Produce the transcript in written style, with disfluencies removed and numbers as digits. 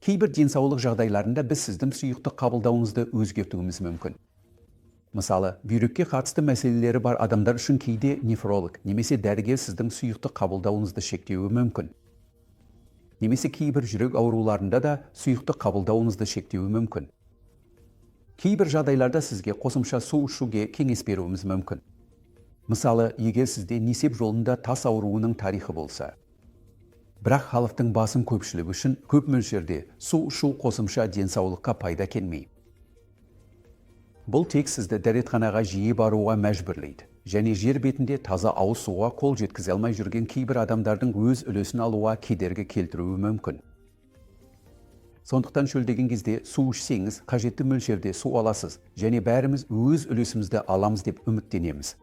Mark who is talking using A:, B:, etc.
A: Кейбір денсаулық жағдайларында біз сіздің сұйықтық қабылдауыңызды өзгертуіміз мүмкін. Мысалы, бүйрекке қатысты мәселелері бар адамдар үшін кейде нефролог немесе дәрігер сіздің сұйықтық қабылдауыңызды шектеуі мүмкін. Немесе кейбір жүрек ауруларында да сұйықтық қабылдауыңызды шектеуі мүмкін. Кейбір жағдайларда сізге қосымша су ішуге кеңес беруіміз мүмкін. Мысалы, егер сізде несеп жолында тас ауруының тарихы болса. Бірақ халықтың басым көпшілігі үшін көп мөлшерде су ішу қосымша денсаулыққа пайда келмей. Бұл тек сізді дәретханаға жиі баруға мәжбүрлейді және жер бетінде таза ауыз суға қол жеткізе алмай жүрген кейбір адамдардың өз үлесін алуға кедергі келтіруі мүмкін. Сондықтан шөлдеген кезде су ішсеңіз, қажетті мөлшерде су аласыз және бәріміз өз үлесімізді аламыз деп үміттенеміз.